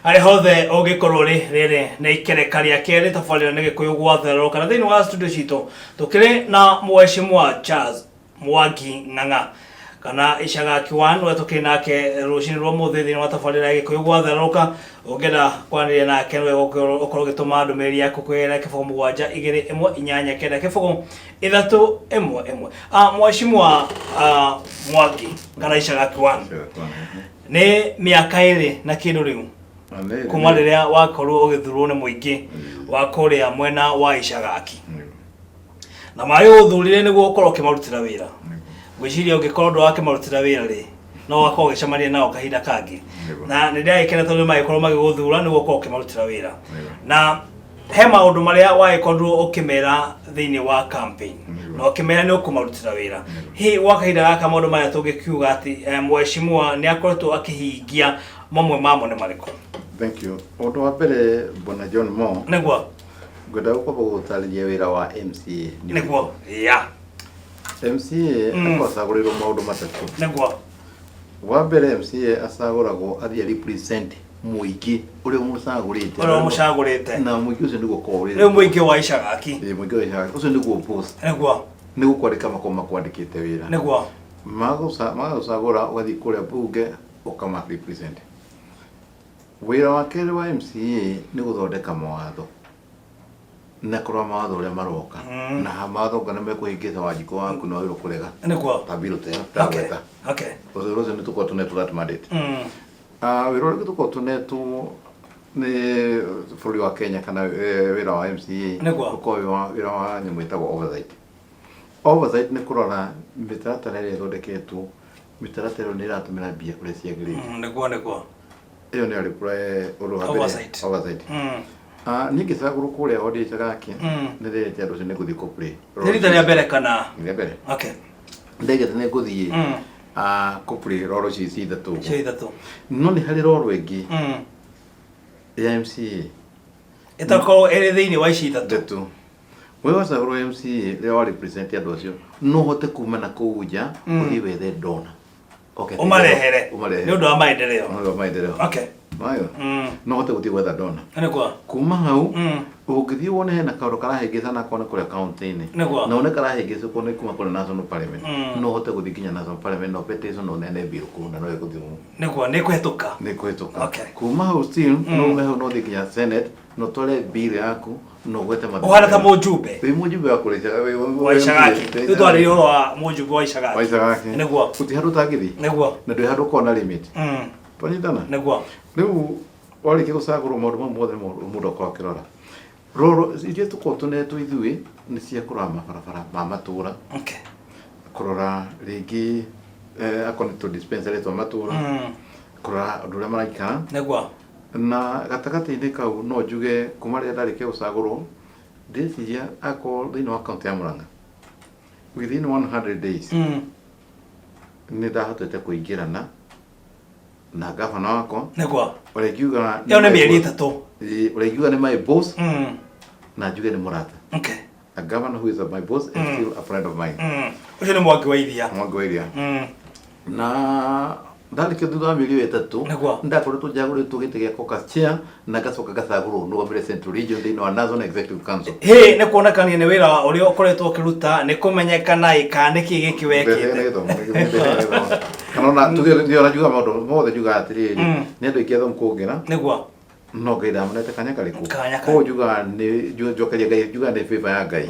Harĩa hothe ũngĩkorwo ũrĩ, rĩrĩ nĩ ikereka rĩa kerĩ tabarĩra nĩ Gĩkũyũ gwatherũka, na thĩinĩ wa studio citũ tũkĩrĩ na Mheshimiwa Charles Mwangi Ng'ang'a kana Icagaki 1, ũrĩa tũkĩrĩ nake rũcinĩ rwa ũmũthĩ thĩinĩ wa tabarĩra ya Gĩkũyũ gwatherũka. Ũngĩenda kwaranĩria nake nĩ wega ũkorwo ũgĩtũma ndũmĩrĩri yaku kũgerera 0721890311. Mheshimiwa Mwangi kana Icagaki 1, nĩ mĩaka 2 na kĩndũ rĩu kuma rĩrĩa wakorwo ũgĩthurwo nĩ mũingĩ wa kũrĩa mwena wa Icagaki, na magĩgũthurire nĩguo ũkorwo ũkĩmarutĩra wĩra. Ngwĩciria ũngĩkorwo ndũrakĩmarutĩra wĩra rĩ, no ũgakorwo ũgĩcemania nao kahinda kangĩ. Na nĩ ndĩragĩkena tondũ nĩ magĩkorwo magĩgũthura nĩguo ũkorwo ũkĩmarutĩra wĩra, na he maũndũ marĩa wagĩkorirwo ũkĩmera thĩinĩ wa campaign na ũkĩmera nĩ ũkũmarutĩra wĩra. Hihi gwa kahinda gaka maũndũ marĩa tũngĩkiuga atĩ mheshimiwa nĩ akoretwo akĩhingia, mamwe mamo nĩ marĩkũ? Thank you. Ũndũ wa mbere, Bwana John Mo, ngwenda gũkorwo gũtarĩria wĩra wa MCA nĩ ũrĩkũ. Nĩguo ya MCA acagũrĩrwo maũndũ matatũ. Wa mbere, MCA acagũragwo athiĩ represent mũingĩ ũrĩa ũmũcagũrĩte. Ũrĩa ũmũcagũrĩte. Na mũingĩ ũcio nĩguo ũkoragwo wĩ Rĩu mũingĩ wa Icagaki. Ĩĩ, mũingĩ wa Icagaki ũcio nĩguo boss. Nĩ gũkwandĩka makoragwo makwandĩkĩte wĩra. Magagũcagũra ũgathiĩ kũrĩa bunge ũkama represent. Wĩra wa kerĩ wa MCA nĩ gũthondeka mawatho na kũrora mawatho ũrĩa maroka, na mawatho kana mekũhĩngĩca Wanjikũ waku na wagĩrĩirwo kũrega ta bill ta ĩyo ndagweta. Ũcio ũcio nĩ tũkoragwo tũnetwo that mandate. Wĩra ũrĩa tũkoragwo tũnetwo nĩ bũrũri wa Kenya kana wĩra wa MCA ũkoragwo wĩ wĩra wa nyamũ ĩtagwo oversight. Oversight nĩ kũrora mĩtaratara ĩrĩa ĩthondeketwo, mĩtaratara ĩyo nĩ ĩratũmĩra mbia ũrĩa ciagĩrĩire. Nĩguo. Ĩyo nĩyo ũndũ wa mbere. Oversight. Oversight. Niĩ ngĩcagũrwo kũrĩa ward ya Icagaki, nĩ ndĩrĩte andũ acio nĩ ngũthiĩ kũ-play. Nĩ rita rĩa mbere kana? Rĩa mbere. Ndegete nĩ ngũthiĩ kũ-play role ici ithatũ ũguo. Cio ithatũ. No nĩ harĩ role ĩngĩ ya MCA. Ĩtakorwo ĩrĩ thĩinĩ wa ici ithatũ. Ithatũ. We wacagũrwo MCA rĩrĩa wa represent andũ acio, no ũhote kuma na kũu nja ũthiĩ wethe donor. Okay, Ũmarehere. Ũmarehere. Nĩ ũndũ wa maendeleo. Nĩ ũndũ wa maendeleo. Mayo. No ũhote gũthiĩ gwetha donor. Kuma hau ũngĩthiĩ wone hena kaũndũ karahĩngĩcana akorwo nĩ kũrĩa kaunti-inĩ, na wone karahĩngĩcwo nĩ kuma kũrĩa national parliament, no ũhote gũthiĩ nginya national parliament na petition na ũneane bill kũu na no ĩgũthiĩ. Nĩguo nĩ kũhetũka. Nĩ kũhĩtũka. Kuma hau still no ume hau no ũthiĩ nginya Senate na ũtware bill yaku na ũgwete mathĩna. Ũhana ta mũjumbe Wĩ mũjumbe wa kũrĩa wa Icagaki. Rĩu twarĩria ũhoro wa mũjumbe wa Icagaki. Wa Icagaki. Gũtirĩ handũ ũtangĩthiĩ. Na ndũrĩ handũ ũkoragwo na limit. Twanyitana? Nĩguo. Rĩu warĩkia gũcagũrwo, maũndũ mau mothe nĩmo mũndũ akoragwo akĩrora. Roro iria tũkoragwo tũnetwo ithuĩ nĩ cia kũrora mabarabara ma matũra, kũrora rĩngĩ akorwo nĩ tũ dispensary twa matũra, kũrora andũ ũrĩa maraikara. Na gatagatĩ-inĩ kau no njuge kuma rĩrĩa ndarĩkia gũcagũrwo, ndĩreciria akorwo thĩinĩ wa kaunti ya Murang'a within 100 days nĩ ndahotete kũingĩrana na gavana wakwa ũrĩa ingiuga Ĩyo nĩ mĩeri 3. Ĩĩ, ũrĩa ingiuga nĩ my boss na njuge nĩ mũrata. A governor who is my boss and still a friend of mine. Ũcio nĩ Mwangi wa Iria. Mwangi wa Iria. Na ndarĩkia thutha wa mĩeri ĩyo 3, ndakoretwo njagũrĩtwo gĩtĩ gĩa caucus chair na ngacoka ngacagũrwo nũgamĩre Central Region thĩinĩ wa National Executive Council. Hĩ, nĩ kuonekania nĩ wĩra ũrĩa ũkoretwo ũkĩruta nĩ kũmenyekana ĩ kana nĩkĩ gĩkĩ wekĩte. Kana ona tuge nĩ ona njugaga maũndũ mothe, njugaga atĩrĩrĩ, nĩ andũ aingĩ athomu kũngĩra, no Ngai ndamunete kanya karĩkũ. Kanya karĩkũ. Koguo njugaga nĩ njokeria Ngai, njugaga nĩ favor ya Ngai.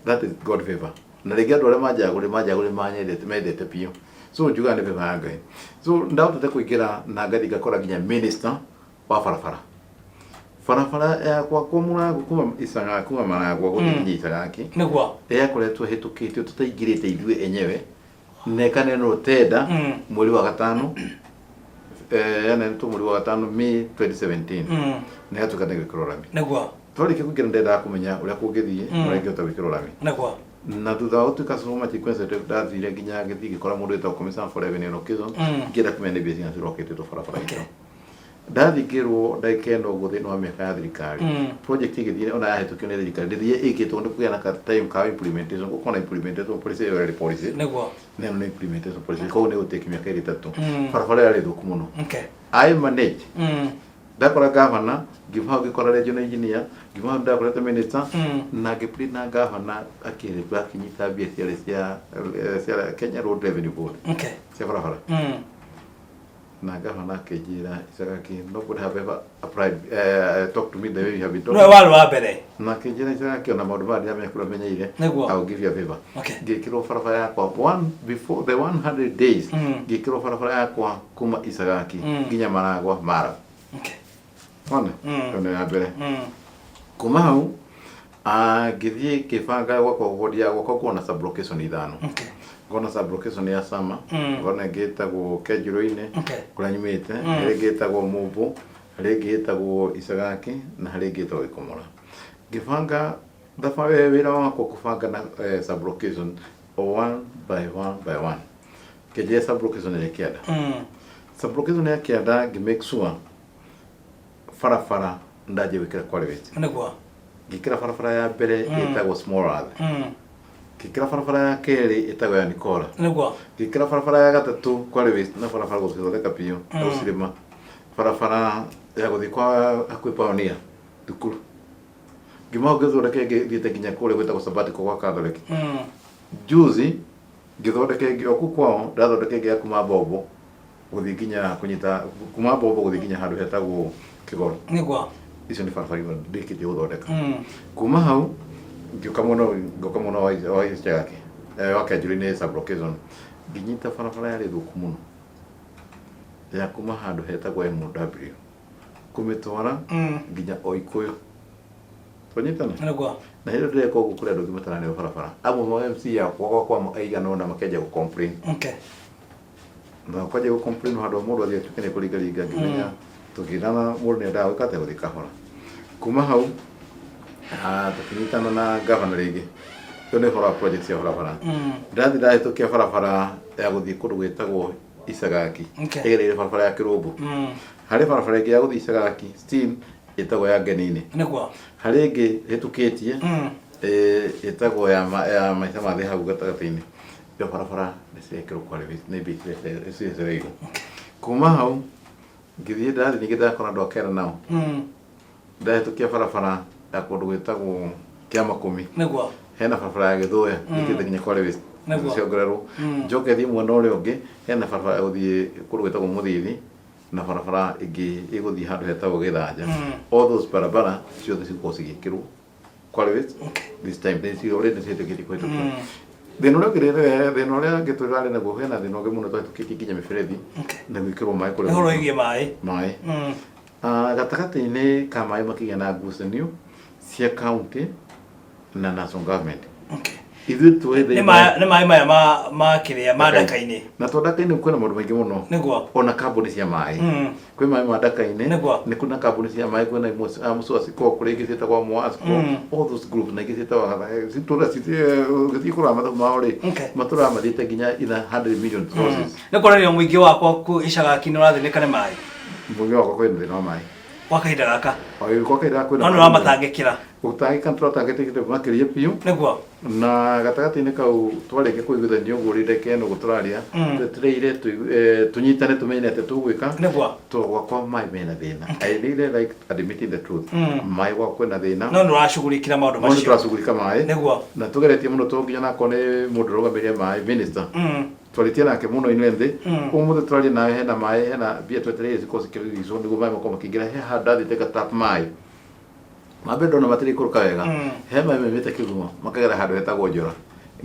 That is God favor. Na rĩngĩ andũ arĩa manjagũrire manjagũrire manyendete, mendete biũ, so njugaga nĩ favor ya Ngai. So ndahotete kũingĩra na ngathiĩ ngakora nginya minister wa barabara, barabara yakwa kwa Mũrango kuma Icaga, kuma Maragwa gũthiĩ nginya Icagaki, yakoretwo ĩhĩtũkĩtio tũtaingĩrĩte ithuĩ enyewe na ĩkanenwo tenda mweri wa gatano, yanenetwo mweri wa gatano May 2017, na ĩgatuĩka nĩ gwĩkĩrwo rami. Twarĩkia kũingĩra, ndendaga kũmenya ũrĩa kũngĩthiĩ, ũrĩa ingĩhota gwĩkĩrwo rami. Na thutha wa gũtuĩka Soma Chief Executive, ndathire nginya ngĩthiĩ ngĩkora mũndũ wĩtagwo Commissioner for Revenue Allocation, ngĩenda kũmenya nĩ mbia cigana cirokĩtĩtwo barabara itũ. Ndathiĩ ngĩrwo ndagĩka ĩno ũguo thĩinĩ wa mĩaka ya thirikari, project ĩgĩthiĩ ona yahĩtũkio nĩ thirikari ndĩthiĩ ĩkĩtwo nĩ kũgĩa na ka time ka implementation, gũkorwo na implementation policy. Ĩyo yarĩ policy, na ĩno nĩ implementation policy, koguo nĩ gũtake mĩaka 2 3. Barabara yarĩ thũku mũno. I manage Ndakora gavana, ngiuma hau ngĩkora regional engineer, ngiuma hau ndakorete minister, na ngĩplead na gavana akĩrĩba akĩnyita mbia ciarĩ cia Kenya Road Revenue Board cia barabara. Na gavana akĩnjĩra, "Isagaki, nobody have ever applied, talk to me the way you have been talking." Nĩwe warĩ wa mbere. Na akĩnjĩra, "Isagaki, ona maũndũ maya ndiramenya kũrĩa menyeire. Nĩguo. I will give you a favor." Ngĩkĩrwo barabara yakwa one before the 100 days. Ngĩkĩrwo barabara yakwa kuma Isagaki nginya Maragwa Mara. Ona ĩyo nĩ ya mbere. Kuma hau ngĩthiĩ ngĩbanga gwakwa ward ya gwakwa kuona sublocation ithano. Ngona sublocation ya Sama, ngona ĩngĩ ĩtagwo Kenjũrũ-inĩ, kũrĩa nyumĩte, harĩ ĩngĩ ĩtagwo Mũmbũ, harĩ ĩngĩ ĩtagwo Icagaki na harĩ ĩngĩ ĩtagwo Gĩkomora. Ngĩbanga thabarĩ wĩra wakwa kũbanga na sublocation one by one by one. Ngĩanjia sublocation ya Kĩanda. Sublocation ya Kĩanda ngĩ make sure barabara ndanjia gwĩkĩra quality. Ngĩkĩra barabara ya mbere ĩtagwo Small Earth. Ngĩkĩra barabara ya kerĩ ĩtagwo ya Nicola. Ngĩkĩra barabara ya gatatũ quarry na barabara gũcithondeka biũ na gũcirĩma. Barabara ya gũthiĩ kwa hakuhĩ Pioneer thukuru. Ngiuma hau ngĩthondeka ĩngĩ ĩthiĩte nginya kũrĩa gwĩtagwo Sabbatical gwa Catholic. Juzi ngĩthondeka ĩngĩ o kũu kwao, ndathondeka ĩngĩ ya kuma Bombo gũthiĩ nginya kũnyita kuma Bombo gũthiĩ nginya handũ hetagwo Kĩgoro. Icio nĩ barabara imwe ndĩkĩtie gũthondeka. Kuma hau ngĩũka mwena wa Icagaki, wa Kĩanjũri-inĩ sublocation, ngĩnyita barabara yarĩ thũku mũno ya kuma handũ hetagwo MW kũmĩtwara nginya o Ikũyũ. Twanyitana? Na hĩndĩ ĩyo ndĩreka ũguo kũrĩ andũ angĩ mataraneo barabara. Amwe ma MC yakwa gwakwa aigana ũna makĩanjia gũ complain. Na kwanjia gũ complain handũ ha mũndũ athiĩ atuĩke nĩ kũringaringa ngĩmenya tũkĩrana mũndũ nĩ endaga gwĩka atĩa gũthiĩ kahora. Kuma hau tũkĩnyitana na gavana rĩngĩ. Ĩyo nĩ ũhoro wa project cia barabara. Ndathiĩ ndahĩtũkia barabara ya gũthiĩ kũndũ gwĩtagwo Icagaki. Ĩgereire barabara ya Kĩrũmbũ. Harĩ barabara ĩngĩ ya gũthiĩ Icagaki still ĩtagwo ya Ngeninĩ. Harĩ ĩngĩ ĩhĩtũkĩtie ĩtagwo ya maica ma thĩ hau gatagatĩ-inĩ. Ĩyo barabara nĩ cirekĩrwo kware nĩ mbia cirehereirwo. Kuma hau ngĩthiĩ ndathiĩ ningĩ ndakora andũ a Kera nao. Ndahĩtũkia barabara ya kũndũ gwĩtagwo Kĩamakũmi. Hena barabara ya Gĩthũya ĩthiĩte nginya Kwale West. Ciongererwo. Njoke thiĩ mwena ũrĩa ũngĩ hena barabara ya gũthiĩ kũndũ gwĩtagwo Mũthithi na barabara ĩngĩ ĩgũthiĩ handũ hetagwo Gĩthanja. All those barabara ciothe cigũkorwo cigĩkĩrwo Kwale West. This time nĩ ci already ciĩtĩkĩtie kũhĩtũkio. Thĩna ũrĩa ũngĩ thĩna ũrĩa ũngĩ tũrarĩ naguo hena thĩna ũngĩ mũno twahĩtũkĩtie nginya mĩberethi na gwĩkĩrwo maĩ kũrĩa. Ũhoro wĩgiĩ maĩ. Maĩ. Gatagatĩ-inĩ ka maĩ makĩgĩa na ngucanio cia county na national government. Ithuĩ twethe Nĩ maĩ maya ma kĩrĩa ma Ndaka-inĩ. Na to Ndaka-inĩ kwĩna maũndũ maingĩ mũno. Ona kambuni cia maĩ. Kwĩ maĩ ma Ndaka-inĩ. Nĩ kwĩna kambuni cia maĩ kwĩna imwe Musuasco kũrĩ ingĩ ciĩtagwo Muasco. All those groups na ingĩ ciĩtagwo citũra ũgĩthiĩ kũrora mathabu mao rĩ matũraga mathiĩte nginya in a 100 million sources. Nĩ kuonania mũingĩ wakwa kũ Icagaki nĩ ũrathĩnĩka nĩ maĩ. Mũingĩ wakwa kwĩna thĩna wa maĩ. Gwa kahinda gaka. O gwa kahinda gaka kwĩna. No nĩ ũramatangĩkĩra. Gũtangĩka nĩ tũratangĩkĩte makĩria biũ. Na gatagatĩ-inĩ kau twarĩkia kũiguithania ũguo rĩ ndagĩka ĩno ũguo tũraria, twetereire tũnyitane tũmenye atĩa tũgwĩka. Tondũ gwakwa maĩ mena thĩna. I really like admitting the truth. Maĩ gwakwa kwĩna thĩna. No nĩ ũracugurikĩra maũndũ macio. No nĩ tũracugurika maĩ. Na tũgeretie mũno tondũ nginya onakorwo nĩ mũndũ ũrũgamĩrĩire maĩ, minister. Twarĩtie nake mũno inwe thĩ. Ũmũthĩ tũraria nawe hena maĩ hena mbia twetereire cikorwo cikĩreleaswo nĩguo maĩ makorwo makĩingĩra. He handũ ndathiĩte nga tap maĩ. Mambe ndona matirikũrũka wega. He maĩ maumĩte kĩgumo makagera handũ hetagwo Njora.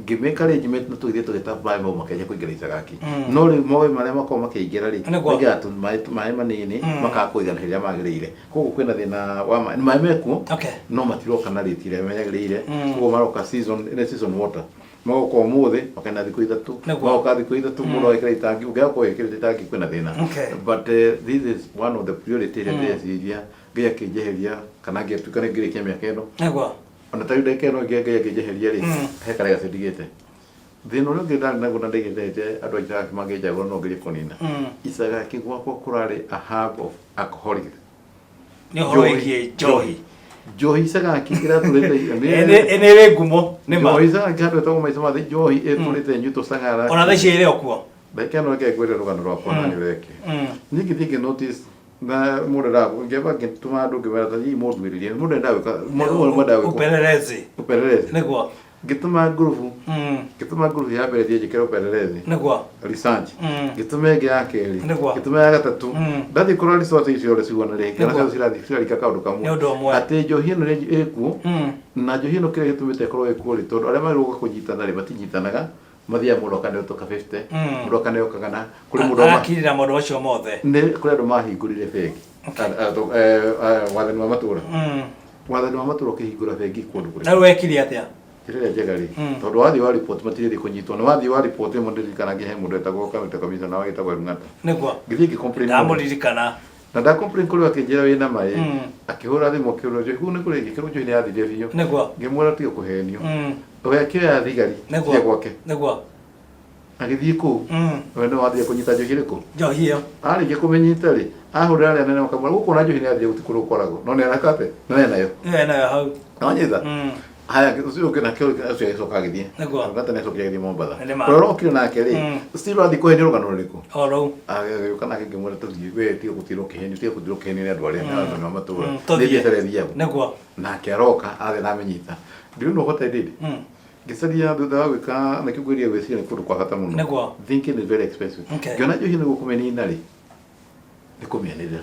Ngĩmĩka arrangement na tũgĩthiĩ tũgĩtap maĩ mau makĩanjia kũingĩra Icagaki. No rĩu maĩ marĩa makoragwo makĩingĩra rĩ, maingĩraga tũmaĩ manini makaga kũigana rĩrĩa magĩrĩire. Koguo kwĩna thĩna wa maĩ. Maĩ mekuo no matiroka na rate ĩrĩa yagĩrĩire. Koguo maroka season, nĩ season water. Magoka ũmũthĩ makaina thikũ ithatũ. Magoka thikũ ithatũ mũndũ agekĩra itangi, ũngĩaga gũkorwo wĩkĩrĩte itangi kwĩna thĩna. But this is one of the priority ĩrĩa ndĩreciria Ngai akĩnjeheria kana ngĩtuĩka nĩ ngĩrĩkia mĩaka ĩno. Ona ta rĩu ndagĩka ĩno ĩngĩ Ngai akĩnjeheria rĩ, he karega ndigĩte. Thĩna ũrĩa ũngĩ ndarĩ naguo na ndaigĩte andũ a Icagaki mangĩnjagũra no ngerie kũnina. Icagaki gwakwa kũrarĩ a hub of alcoholic. Nĩ ũhoro wĩgiĩ njohi. Njohi Icagaki ĩratũrĩte Nĩ ĩrĩ ngumo nĩ ma. Njohi Icagaki handũ hetagwo maica ma thĩ njohi ĩtũrĩte nyuĩtwo cang'ara. Ona thaa ici ĩrĩ o kuo. Ndagĩka ĩno reke ngwĩre rũgano rwakwa na nĩ ũreke. Niĩ ngĩthiĩ ngĩ notice Na mũndũ endaga ngĩamba ngĩtũma andũ ngĩmera ta hihi mũnduĩrĩrie mũndũ endaga gwĩka mũndũ mwendaga gwĩka Upelelezi. Upelelezi. Nĩguo. Ngĩtũma ngurubu. Ngĩtũma ngurubu ya mbere thiĩ njĩkĩre upelelezi. Nĩguo. Research. Ngĩtũma ĩngĩ ya kerĩ. Nĩguo. Ngĩtũma ya gatatũ. Ndathiĩ kũrora resource icio ciothe cigana rĩ, ngĩona ciothe cirathiĩ cirarika kaũndũ kamwe. Nĩ ũndũ ũmwe. Atĩ njohi ĩno nĩ ĩkuo. Na njohi ĩno kĩrĩa gĩtũmĩte ĩkorwo ĩkuo rĩ, tondũ arĩa magĩrĩirwo gũka kũnyitana rĩ, matinyitanaga, mathiaga mũndũ akaneo tũka 50, mũndũ akaneo kagana, kũrĩ mũndũ Agakirĩra maũndũ macio mothe. Nĩ kũrĩ andũ mahingũrire bengi. Wathani wa matũra. Wathani wa matũra ũkĩhingũra bengi kũndũ kũrĩkũ? Na rĩu wekire atĩa? Njĩra ĩrĩa njega rĩ, tondũ wathiĩ wa report matirĩthiĩ kũnyitwo, na wathiĩ wa report ĩmwe ndirikana he mũndũ wetagwo county commissioner wagĩtagwo Rung'ata. Nĩguo. Ngĩthiĩ ngĩ complain mũno. Ndamũririkana. Na nda complain kũrĩ we akĩnjĩra wĩna ma ĩ. Akĩhũra thimũ akĩũria njohi kũu nĩ kũrĩ ngĩkĩrwo njohi nĩ yathirire biũ. Nĩguo. Ngĩmwĩra tiga kũhenio. We akĩoya thigari Nĩguo. cia gwake. Nĩguo. Agĩthiĩ kũu. We nĩwe wathire kũnyita njohi ĩrĩkũ? Njohi ĩyo. Arĩkia kũmĩnyita rĩ, ahũrĩra arĩa anene makamwĩra gũkũ ona njohi nĩ yathire gũtirĩ kũndũ gũkoragwo. No nĩ areka atĩa? No enayo. Ĩyo enayo hau. Nĩwanyita? Haya, ũcio ũngĩ nake ũcio agĩcoka agĩthiĩ. Nĩguo. Rung'ata nĩ acokire agĩthiĩ Mombatha. Nĩ ma. Ũrĩa ũrokire nake rĩ, still ũrathiĩ kũhenio rũgano rũrĩkũ? O rũu. Agĩũka nake ngĩmwĩra tũthiĩ, we tiga gũtirwo ũkĩhenio, tiga gũtirwo ũkĩhenio nĩ andũ arĩa nĩ andũ a matũũra. Nĩ Tũthiĩ. biacara ĩthiagwo. Nĩguo. Nake aroka, athiĩ na amĩnyita. Do you know what I did? Ngĩcaria thutha wa gwĩka nĩkĩo ngwĩrire gwĩciria nĩ kũndũ kwa bata mũno. Nĩguo. Thinking is very expensive. Okay. Ngĩona njohi nĩguo kũmĩnina rĩ, nĩ kũmĩanĩrĩra.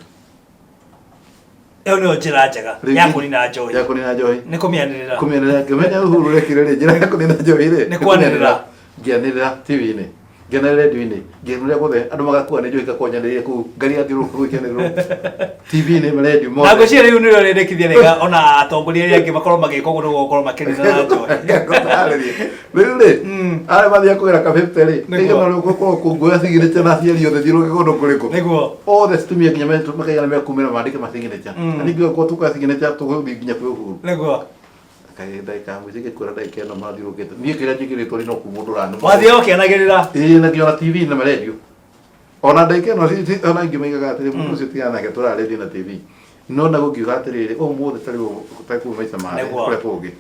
Ĩyo nĩyo njĩra njega ya kũnina njohi. Ya kũnina njohi. Nĩ kũmĩanĩrĩra. Kũmĩanĩrĩra. Ngĩmenya Uhuru rekire rĩ, njĩra ya kũnina njohi rĩ, Nĩ kwanĩrĩra. Ngĩanĩrĩra TV-inĩ. Ngĩanĩrĩra radio-inĩ. Ngĩanĩrĩra guothe andũ magakua nĩ njohi ĩgakorwo nyanĩrĩire kũu. Ngari yathiũrũrũka kũu ĩkĩanĩrĩrwo. TV-inĩ, radio Na mothe. ngwĩciria rĩu nĩrĩo rĩendekithia rĩega ona atongoria arĩa angĩ makorwo magĩka ũguo nĩguo gũkorwo makĩnina na njohi. Ngũtarĩrie. Rĩu rĩ, arĩa mathiaga kũgĩra ka 50 rĩ, Nĩguo. nĩgetha rĩu gũkorwo kũnguoya signature na aciari othe thiũrũrũke kũndũ kũrĩkũ. Nĩguo. Othe citumia nginya makaigana mekumĩra mandĩke ma signature. Na ningĩ gũkorwo tũkoya signature tũgũthiĩ nginya kwĩ Uhuru. Nĩguo. Kaĩ ndagĩka ya mũico ngĩkwĩra ndagĩka ĩno mathiũrũrũkĩte. Niĩ kĩrĩa njĩkĩrĩtwo rĩ no kuuma ũndũ ũranuma. Wathiaga ũkĩanagĩrĩra. Ĩĩ na nginya ona TV na marendio. Ona ndagĩka ĩno ona ingĩ maigaga atĩrĩ mũndũ ũcio tigana nake tũra radio na TV. No na gũkiuga atĩrĩrĩ ũmũthĩ tarĩ ũtakuma maita marĩa Nĩguo. kũrĩa kũngĩ.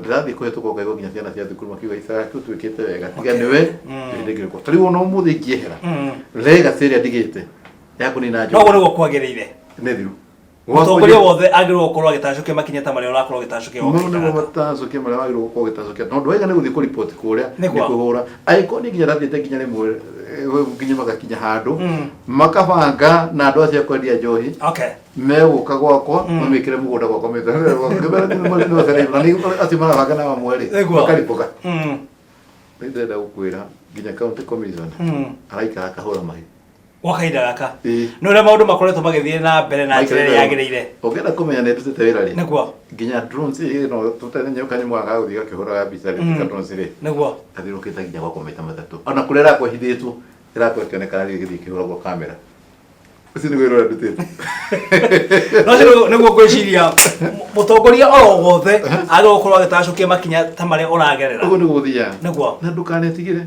Ndĩrathiĩ kũhĩtũka ũkaigua nginya ciana cia thukuru makiuga Isaya kĩu twĩkĩte wega tiga nĩwe ndĩngĩrĩkwo. Ta rĩu ona ũmũthĩ ingĩehera legacy ĩrĩa ndigĩte ya kũnina No ũguo njohi nĩguo kwagĩrĩire. nĩ thiru. Mũtongoria wothe agĩrĩirwo gũkorwo agĩtacũkia makinya ta marĩa ũrakorwo ũgĩtacũkia Mau gũkĩte nĩmo gaka. matacũkia marĩa wagĩrĩirwo gũkorwo ũgĩtacũkia tondũ waiga nĩ gũthiĩ kũriboti kũrĩa nĩ Nĩguo. kũhũra angĩkorwo niĩ nginya ndathiĩte nginya rĩmwe nginya magakinya handũ makabanga na andũ acio a kwendia njohi Okay. megũka gwakwa mamĩkĩre mũgũnda gwakwa mĩte acio marabanga na mamwe rĩ Nĩguo. makaribũka Nĩ ndĩrenda gũkwĩra nginya county commissioner araikara akahũra mahiũ Gwa kahinda gaka. Ĩĩ. Nĩ ũrĩa maũndũ makoretwo magĩthiĩ na mbere na njĩra ĩrĩa yagĩrĩire. Ũngĩenda kũmenya nĩ ndutĩte wĩra rĩ Nĩguo. nginya drones ĩno tũtenye kanyamũ gaka ga gũthiĩ gakĩhũraga mbica rĩ ka drones rĩ Nĩguo. gathiũrũrũkĩte nginya gwakwa maita matatũ ona kũrĩa ĩrakwo ĩhithĩtwo ĩrakwo ĩkĩonekana rĩu ĩgĩthiĩ ĩkĩhũragwo kamera ũcio nĩguo wĩra ũrĩa ndutĩte. No ũcio nĩguo ngwĩciria mũtongoria oro wothe agĩrĩirwo gũkorwo agĩtacũkia makinya ta marĩa ũragerera. Ũguo nĩguo gũthiaga. Nĩguo. Na ndũkanetigĩre.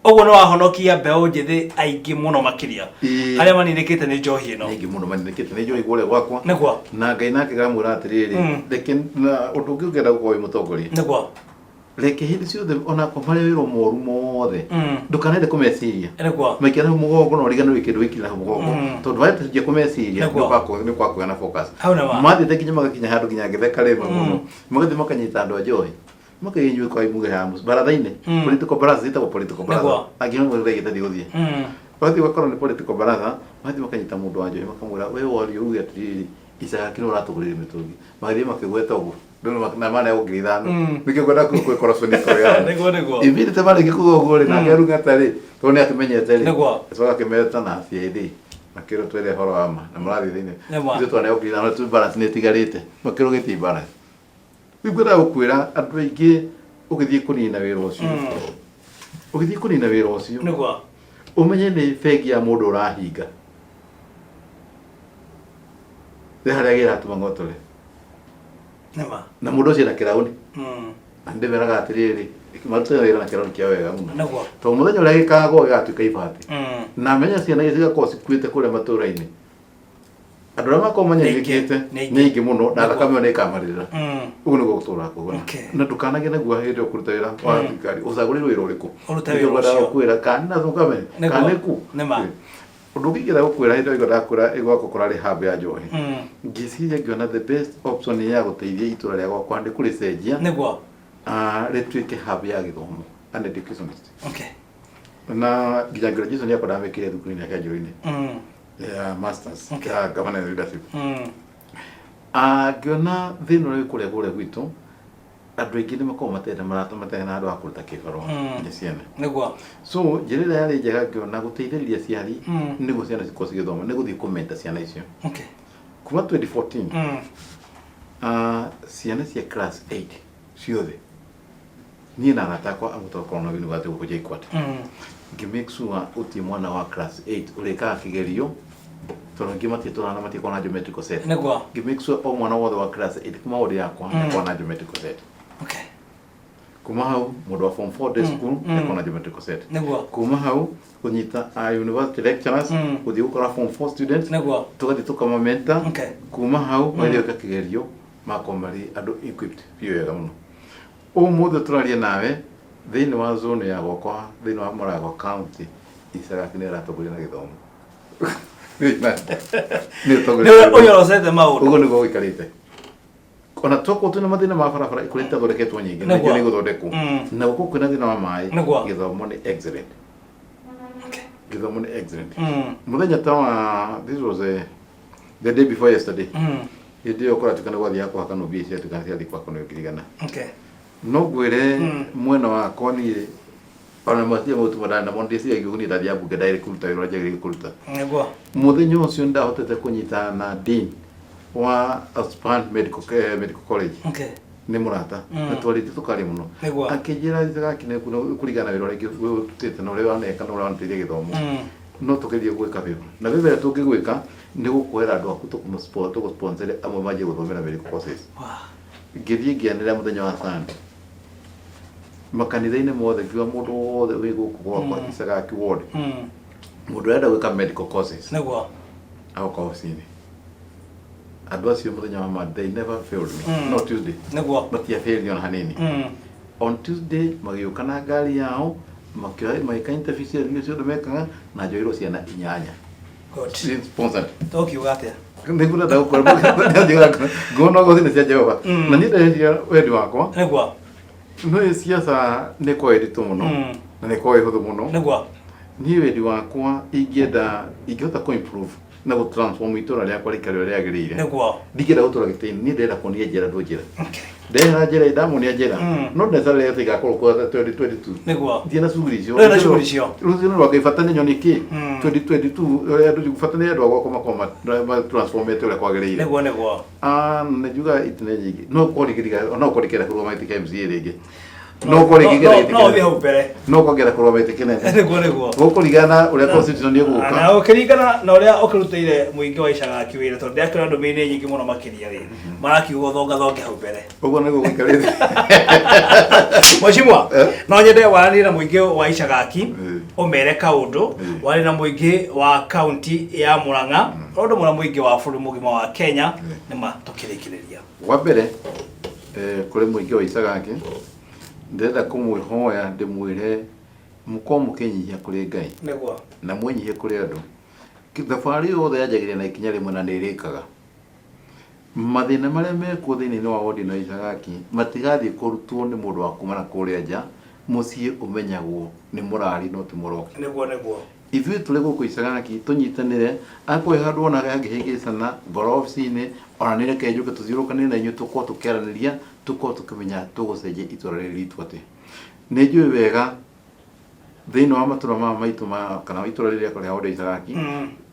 Ũguo nĩ wahonokia mbeũ njĩthĩ aingĩ mũno makĩria Ĩĩ. arĩa maninĩkĩte nĩ njohi ĩno. Nĩ aingĩ mũno maninĩkĩte nĩ njohi kũrĩa gwakwa. Nĩguo. Na Ngai nake ngamwĩra atĩrĩrĩ, reke na ũndũ ũngĩ ũngĩenda gũkorwo wĩ mũtongoria. Nĩguo. Reke hĩndĩ ciothe onakwa marĩa wĩrwo moru mothe ndũkanende kũmeciria. Nĩguo. Maikia na hau mũgongo na ũriganĩrwo wĩ kĩndũ wĩkire na hau mũgongo. Tondũ wanjia kũmeciria Nĩguo. nĩ ũkwaga na focus. Hau nĩ ma. Mathiĩte nginya magakinya handũ nginya ngĩtheka rĩmwe mũno. Magathiĩ makanyita andũ a njohi. Makaiga inyuĩ kwa muge haha baratha-inĩ. Political baraza ciĩtagwo political baraza. Nĩguo. Angĩona mũndũ ndagĩte ndigũthiĩ. Wathiĩ ũgakora nĩ political baraza, mathiĩ makanyita mũndũ wa njohi makamwĩra we waria uge atĩrĩrĩ Isaya kĩrĩa ũratũgũrĩire mĩtũngi. Magĩthiĩ makĩgweta ũguo. Ndũrĩ na maneo 5,000. Nĩkĩo ngwenda kwĩkora cũni yao. Nĩguo, nĩguo. Immediately marĩkia kuga ũguo rĩ, nake Rung'ata rĩ, tondũ nĩ akĩmenyete rĩ, Nĩguo. agĩcoka akĩmeta na CID makĩrwo twĩre ũhoro wa ma na mũrathiĩ thĩinĩ. Nĩguo. Ithuĩ twaneo 5,000 tu balance nĩ ĩtigarĩte. Makĩrwo gĩtirĩ balance. Rĩu ngwendaga gũkwĩra andũ aingĩ ũgĩthiĩ kũnina wĩra ũcio. Ũgĩthiĩ kũnina wĩra ũcio. Nĩguo. Ũmenye nĩ bengi ya mũndũ ũrahinga. Nĩ harĩa agĩra tuma ng'otore. Nĩma. Na mũndũ ũcio ena kĩraũni. Na ndĩmeraga atĩrĩrĩ, marute wĩra na kĩraũni kĩa wega mũno. Nĩguo. Tondũ mũthenya ũrĩa gĩkagwo gĩgatuĩka ibati. Na menya ciana iria cigakorwo cikuĩte kũrĩa matũũra-inĩ. Andũ arĩa makorwo manyarirĩkĩte Nĩ aingĩ. nĩ aingĩ mũno na Nĩguo. thakame ĩyo nĩ ĩkamarĩrĩra. Ũguo nĩguo gũtũũraga kũhana. Okay. Na ndũkanagĩe na guoya hĩndĩ ĩyo ũkũruta wĩra wa thirikari. Ũcagũrĩirwo wĩra ũrĩkũ? Ũrute Nĩkĩo wĩra ngwendaga ũcio. gũkwĩra kana nĩ thakame, Nĩguo. kana nĩ ku. Nĩma. Ũndũ ũngĩ ingĩenda gũkwĩra, hĩndĩ ĩyo ndakwĩra gwakwa kũrarĩ hub ya njohi, ngĩciria ngĩona the best option ya gũteithia itũra rĩa gwakwa nĩ kũrĩcenjia rĩtuĩke hub ya gĩthomo, an educationist. Na nginya graduation yakwa ndamĩkĩire thukuru-inĩ ya Kĩanjũrũ-inĩ ya masters ya governance leadership. Ngĩona thĩna ũrĩa wĩ kũrĩa kũrĩa gwitũ, andũ aingĩ nĩ makoragwo matarĩ na marata, matarĩ na andũ a kũruta kĩbarũa nginya ciana. So njĩra ĩrĩa yarĩ njega ngĩona gũteithĩrĩria aciari nĩguo ciana cikorwo cigĩthoma nĩ gũthiĩ kũmenta ciana icio. Kuma 2014, ciana cia class 8 ciothe, niĩ na arata akwa amwe twakorwo na university gũkũ JKUAT, ngĩ make sure gũtirĩ mwana wa class 8 ũrĩkaga kĩgerio, tondũ angĩ matiĩtũraga na matikoragwo na geometrical set. Ngĩ make sure o mwana wothe wa class 8 kuma ward yakwa nĩakorwo na geometrical set. Kuma hau, mũndũ wa form 4 day school nĩakorwo na geometrical set. Kuma hau, kũnyita a university lecturers, gũthiĩ gũkora form 4 students, tũgathiĩ tũkamamenta. Kuma hau, magĩthiĩ gwĩka kĩgerio, magakorwo marĩ andũ equipped biũ wega mũno. Ũmũthĩ tũraria nawe, thĩinĩ wa zone ya gwakwa, thĩinĩ wa Murang'a County, Icagaki nĩ ĩratongoria na gĩthomo. Nĩ ĩtongoria na Nĩwe gĩthomo. ũnyorocete maũndũ. Ũguo nĩguo gũikarĩte. Ona tokorwo twĩna mathĩna ma barabara kũrĩa itathondeketwo nyingĩ, na ingĩ nĩ igũthondekwo. Na gũkũ kwĩna thĩna wa maĩ, gĩthomo nĩ excellent. Gĩthomo nĩ excellent. Mũthenya ta wa, this was the day before yesterday, hĩndĩ ĩyo kũratuĩka nĩ gwathiaga kũhakanwo, mbia ciatuĩka ciathiĩ kũhakanwo ngirigana. No ngwĩre, mwena wakwa niĩ ona matia mau tuma ndarĩ namo, ndĩciragia ũguo niĩ ndathiaga mbunge ndarĩ kũruta wĩra ũrĩa njagĩrĩire kũruta. Mũthenya ũcio nĩndahotete kũnyitana na dean wa Span Medical College. Nĩ mũrata na twarĩtie tũkaria mũno. Akĩnjĩra, "Gaki, nĩ kũringana na wĩra ũrĩa ũrutĩte na ũrĩa waneka na ũrĩa wanateithia gĩthomo, no tũgerie gwĩka wĩra na wĩra ĩrĩa tũngĩgwĩka nĩ gũkuoera andũ aku, tũgũsponsor amwe manjie gũthomera medical courses." Ngĩthiĩ ngĩanĩrĩra mũthenya wa Sunday makanitha-inĩ mothe, ngiuga mũndũ wothe wĩ gũkũ gwakwa Icagaki ward, mũndũ ũrenda gwĩka medical courses, agoka obici-inĩ. Andũ acio mũthenya wa Monday, they never failed me. No Tuesday matiafailed ona hanini. On Tuesday magĩũka na ngari yao, makĩoya, magĩka interview ciothe ciothe mekaga, na njoirwo ciana inyanya. Sponsored. Tũkiuga atĩa? Nĩguo ndenda gũkora ngona gothi nĩ cia Jehova. Na niĩ ndeciria wendi wakwa, no siasa nĩ koragwo ĩ nditũ mũno na nĩ koragwo ĩ hũthũ mũno. Niĩ wendi wakwa, ingĩenda ingĩhota kũ improve na gũ transform itũra rĩakwa rĩikare ũrĩa rĩagĩrĩire, ndingĩenda gũtũra gĩtĩ-inĩ. Niĩ ndĩrenda kuonia njĩra andũ njĩra. Ndehera njĩra, ndamonia njĩra, no necessarily atĩ igakorwo kwa 2022. Ndirĩ na shughuli icio. Ndũrĩ na shughuli icio. Rũciũ rwa Ngai, bata nĩ nyoni kĩ 2022 ũrĩa andũ, bata nĩ andũ a gwakwa makorwo ma transformete ũrĩa kwagĩrĩire. nĩguo nĩguo Ah, nĩ njuga itine nyingĩ, no korwo rĩngĩ, no korwo rĩngĩenda kũrũgama gĩtĩ kĩa MCA rĩngĩ, no korwo rĩngĩ ngĩenda gĩtĩ No ũthiĩ kĩnene. Hau mbere. No korwo ngĩenda kũrũgama gĩtĩ kĩnene. nĩguo nĩguo Gũkũringana na ũrĩa constitution ĩgũka. Na ũkĩringana na ũrĩa ũkĩrutĩire mũingĩ wa Icagaki wĩra, tondũ ndĩrakĩona ndũmĩrĩri nyingĩ mũno makĩria rĩ, marakiuga ũthongathonge hau mbere. Ũguo nĩguo gũikarĩte. Mheshimiwa, Eh? no nyende waranĩrie na mũingĩ wa Icagaki, ũmere kaũndũ, warie na mũingĩ wa kaunti ya Murang'a, ũndũ mũna mũingĩ wa bũrũri mũgima wa Kenya, nĩ ma tũkĩrĩkĩrĩria. Wa mbere, kũrĩ mũingĩ wa Icagaki, ndĩrenda kũmwĩhoya ndĩmwĩre mũkorwo mũkĩnyihia kũrĩ Ngai na mwĩnyihie kũrĩ andũ. Thabarĩ yothe yanjagĩrĩria na ikinya rĩmwe na nĩ ĩrĩkaga. Mathĩna marĩa mekuo thĩinĩ wa wodi ĩno ya Icagaki matigathiĩ kũrutwo nĩ mũndũ wa kuma na kũrĩa nja. Mũciĩ ũmenyagwo nĩ mũrari no ti mũroki. nĩguo nĩguo Ithuĩ tũrĩ gũkũ Icagaki tũnyitanĩre, akorwo he handũ wonaga hangĩhĩngĩcana, ngoro obici-inĩ, ona nĩ reke njũke tũthiũrũrũkanĩre na inyuĩ, tũkorwo tũkĩaranĩria, tũkorwo tũkĩmenya tũgũcenjia itũra rĩrĩ ritũ atĩa. Nĩ njũĩ wega thĩinĩ wa matũra maya maitũ ma kana itũra rĩrĩ rĩakwa rĩa ward ya Icagaki,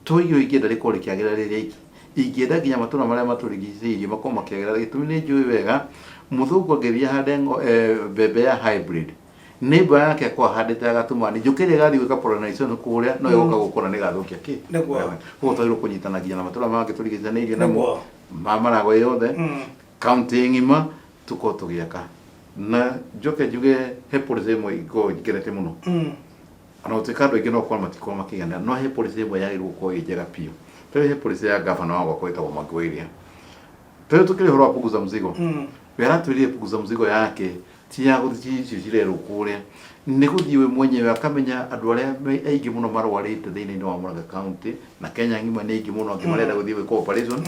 to irio ingĩenda rĩkorwo rĩkĩagĩra rĩrĩ rĩiki, ingĩenda nginya matũra marĩa matũrigicĩirie makorwo makĩagĩra. Gĩtũmi, nĩ njũĩ wega mũthũngũ angĩthiĩ ahande mbembe ya hybrid, neighbor yake akorwo ahandĩte ya gatumani, njũkĩ ĩrĩa ĩgathiĩ gwĩka pollination kũrĩa no ĩgoka gũkũra nĩ ĩgathũkia kĩ. Koguo twagĩrĩirwo kũnyitana nginya na matũra mangĩ tũrigicanĩirie namo ma Maragwa yothe, kaunti ng'ima, tũkorwo tũgĩaka. Na njoke njuge he policy ĩmwe ingĩkorwo ngenete mũno, ona gũtuĩka andũ aingĩ no gũkorwo matikorwo makĩiganĩra, no he policy ĩmwe yagĩrĩirwo gũkorwo ĩ njega biũ. Tondũ he policy ya gavana wa gwakwa wĩtagwo Mwangi wa Iria, tondũ tũkĩrĩ ũhoro wa punguza mzigo, we aratwĩrire punguza mzigo yake. Ti ya gũthiĩ icio cirerwo kũrĩa, nĩ gũthiĩ we mwenyewe akamenya andũ arĩa aingĩ mũno marwarĩte thĩinĩ wa Murang'a County na Kenya ng'ima nĩ aingĩ mũno, angĩ marenda gũthiĩ gwĩkwo operation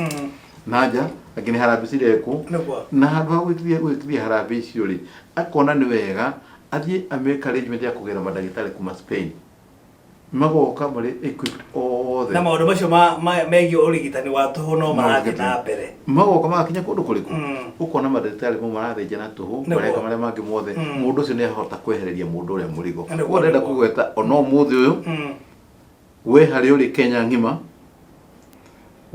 na nja, angĩ nĩ harambee cirekwo. Na handũ ha gwĩkithia harambee icio rĩ, akona nĩ wega athiĩ amake arrangement ya kũgĩra mandagĩtarĩ kuma Spain, magoka marĩ equipped othe. Na maũndũ macio megiĩ ũrigitani wa tũhũ no marathiĩ na mbere. Magoka magakinya kũndũ kũrĩkũ? Ũkona mandagĩtarĩ mau marathĩnja na tũhũ, mareka marĩa mangĩ mothe. Mũndũ ũcio nĩ ahota kwehereria mũndũ ũrĩa mũrigo. Koguo ndĩrenda kũgweta ona ũmũthĩ ũyũ, we harĩa ũrĩ Kenya ng'ima,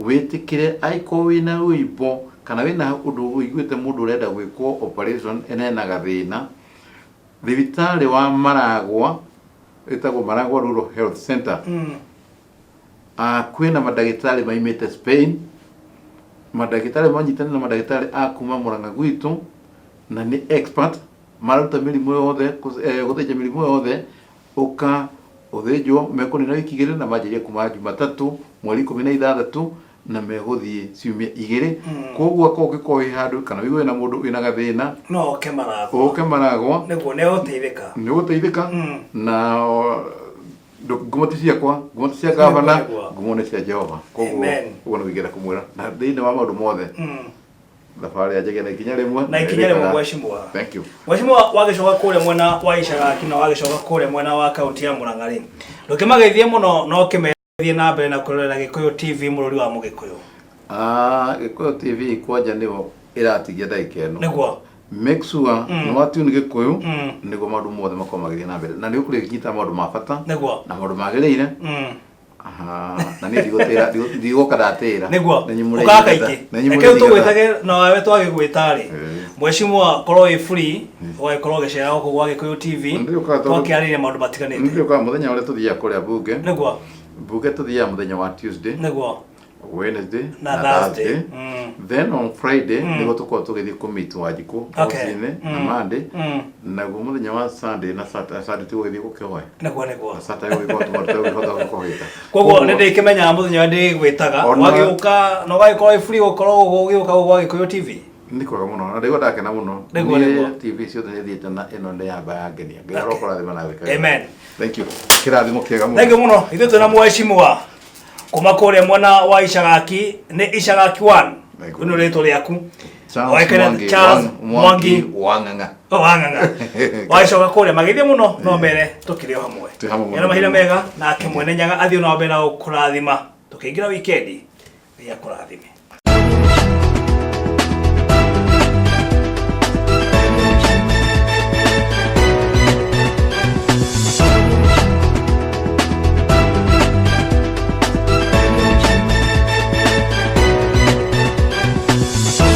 wĩtĩkĩre angĩkorwo wĩna ũimbo kana wĩna ũndũ ũiguĩte mũndũ ũrenda gwĩkwo operation ena gathĩna, thibitarĩ wa Maragwa, ĩtagwo Maragwa Rural Health Center, kwĩna mandagĩtarĩ maimĩte Spain, mandagĩtarĩ manyitanĩire na mandagĩtarĩ a kuma Murang'a gwitũ, na nĩ expert, mararuta mĩrimũ yothe, gũthĩnja mĩrimũ yothe, ũka ũthĩnjwo, mekũnina wiki igĩrĩ na manjĩrĩrie kuma Jumatatũ mweri 16 na megũthiĩ ciumia igĩrĩ. Koguo akorwo ũngĩkorwo wĩ handũ kana wĩigue wĩna mũndũ wĩna gathĩna, no oke Maragwa, ũke Maragwa. Nĩguo nĩ egũteithĩka. Nĩ ũgũteithĩka. Na ngumo ti ciakwa, ngumo ti cia gavana, ngumo nĩ cia Jehova. Koguo ũguo nĩguo ingĩenda kũmwĩra na thĩinĩ wa maũndũ mothe, thabarĩ yanjagia na ikinya rĩmwe. Na ikinya rĩmwe, mheshimiwa. Thank you. Mheshimiwa, wagĩcoka kũrĩa mwena wa Icagaki na wagĩcoka kũrĩa mwena wa kaunti ya Murang'a rĩ, ndũkĩmageithie mũno no ũkĩmethiĩ na mbere na kwĩrorera Gĩkũyũ TV, mũrũri wa Mũgĩkũyũ. Ah, Gĩkũyũ TV kwanja nĩyo ĩratigia ndagĩka ĩno. Make sure nĩ wa tune Gĩkũyũ, nĩguo maũndũ mothe makorwo magĩthiĩ na mbere na nĩ ũkũrĩnyita maũndũ ma bata na maũndũ magĩrĩire. Aha, na niĩ ndigũtĩra, ndigoka ndatĩra. Nĩguo. Na inyuĩ mũrĩ ũkaga igweta. kaingĩ. Na inyuĩ Reke mũrĩ igweta. tũgwĩtage nawe twagĩgwĩta rĩ, mheshimiwa, korwo wĩ free ũgagĩkorwo ũgĩcera gũkũ gwa Gĩkũyũ TV. Nĩndĩũkaga tondũ- Twakĩarĩria maũndũ matiganĩte. Nĩndĩũkaga mũthenya ũrĩa tũthiaga kũrĩa bunge. Bunge tũthiaga mũthenya wa Tuesday, Wednesday na Thursday. Then on Friday nĩguo tũkoragwo tũgĩthiĩ kũmeet Wanjikũ rũcinĩ na Monday. Naguo mũthenya wa Sunday na Saturday, Sunday tũgũgĩthiĩ gũkĩhoya. Nĩguo. Na Saturday gũgĩkorwo tũgĩhota gũkĩhoya. Koguo nĩ ndĩkĩmenyaga mũthenya ũrĩa ndĩgwĩtaga. Wagĩũka na ũgagĩkorwo wĩ free gũkorwo ũgĩũka gũkũ gwa Gĩkũyũ TV. Nĩ kwega mũno na ndaigua ndakena mũno. Nĩguo. Niĩ TV ciothe nĩ thiĩte na ĩno nĩ yamba yangenia. Ngai arokũrathima na gwĩka. Amen. Thank you. Kĩrathimo kĩega mũno. Thank you mũno. Ithuĩ twĩna mheshimiwa kuma kũrĩa mwena wa Icagaki, nĩ Icagaki 1. Thank you. Nĩ rĩtwa rĩaku. Charles Oĩkaine Mwangi, Charles Mwangi. Wang'ang'a. Oh, Wang'ang'a. Wagĩcoka kũrĩa magĩthiĩ mũno no mere tũkĩrĩ o hamwe. Twĩ hamwe mũno. Ena mahinda mega nake mwene Nyaga athiĩ na mbere na gũkũrathima. Tũkĩingĩra wikendi, Ngai akũrathime.